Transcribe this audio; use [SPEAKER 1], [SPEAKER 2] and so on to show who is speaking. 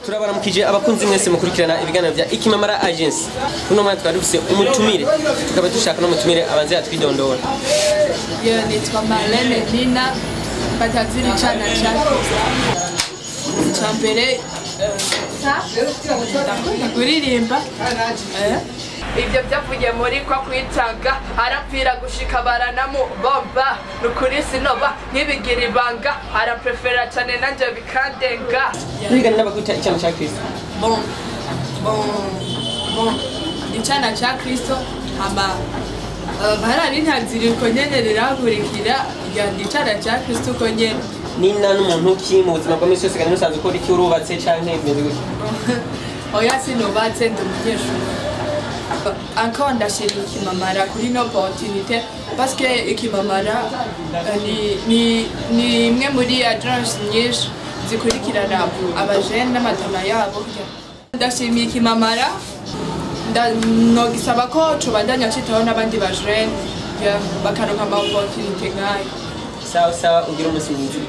[SPEAKER 1] Turabaramukije abakunzi mwese mukurikirana ibiganiro bya Ikimamara Agency. Kuno mwanya twari dufise umutumire, tukaba dushaka no mutumire abanze yatwidondora.
[SPEAKER 2] Yo, nitwa Marlene Nina, batazira icana ca Kristo. Ica mbere, ndakunda kuririmba.
[SPEAKER 3] Ibyo byavuye muri kwa kwitanga, arapfira gushika baranamubomba. Nukuri sinoba nkibigira ibanga, araprefera cyane nanjye bikandenga.
[SPEAKER 1] Turigana n'abakwita icana ca Kristo.
[SPEAKER 2] Bon, icana ca Kristo hama bararintanzira uko nyene rirankurikira ya icana ca Kristo uko nyene.
[SPEAKER 1] Nina n'umuntu ki mu buzima bwa misi yose, kandi musanzwe ukora iki? Urubatse canke bimeze gute?
[SPEAKER 2] Oya, sinubatse, ndi umunyeshuri. Encore ndashima Ikimamara kuri ino opportunité, parce que Ikimamara ni imwe muri agence nyinshi zikurikirana abajene n'amatama yabo. Ndashimiye Ikimamara, nogisaba ko cobandanya citaho n'abandi bajene, yeah, bakaronka ama opportunité nk'ayo.
[SPEAKER 1] Sawa sawa, ugira umunsi mwiza.